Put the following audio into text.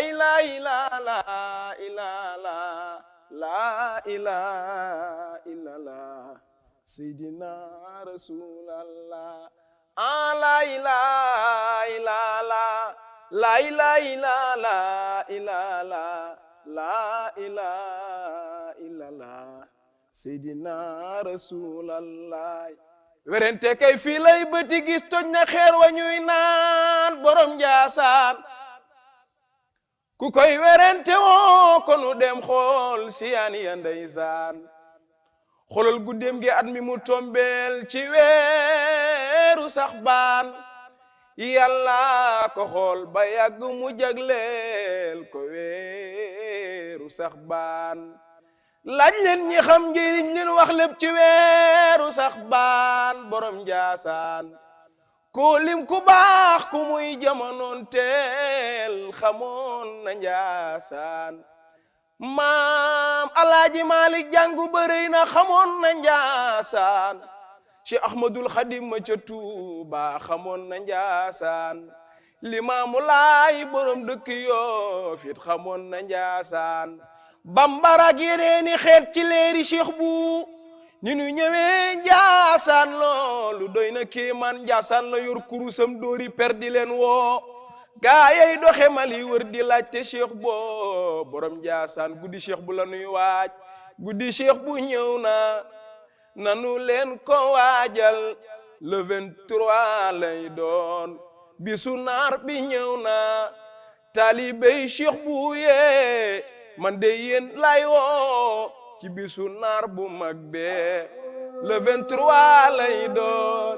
ilaha illallah la ilaha illallah Seydina Rasulallah la ilaha illallah la ilaha illallah la ilaha illallah Seydina Rasulallah werente kay fii lay bëti gis toj na xeer wa ñuy naan borom Njaasaan ku koy werente woo ko nu dem xool siyaani ya ndeysaan xoolal guddeem gi at mi mu tombeel ci weeru Saxbaan yàlla ko xool ba yàgg mu jagleel ko weeru Saxbaan laaj leen ñi xam njëriñ leen wax lépp ci weeru Saxbaan borom Njaasaan ko lim ku baax ku muy jamonoon teel xamoon na Njaasaan maam Alaaji Malik jàngu bërëy na xamoon na Njaasaan Cheikh Ahmadul Xadim ma ca Tuuba xamoon na Njaasaan Limaamu Laay borom dëkk Yoof it xamoon na Njaasaan Bambara ak yeneeni xeet ci leeri Cheikh bu ni nu ñëwee Njaasaan loolu doy na kéemaan Njaasaan la yor kurusam dóori per di leen woo gaayay doxe Mali wër di laajte Cheikh boo borom Njaasaan guddi Cheikh bu la nuy waaj guddi Cheikh bu ñëw na nanu leen ko waajal le 23 lay doon bisu naar bi ñëw na talibey Cheikh bu yee man de yéen lay woo ci bisu naar bu mag bee le 23 lay doon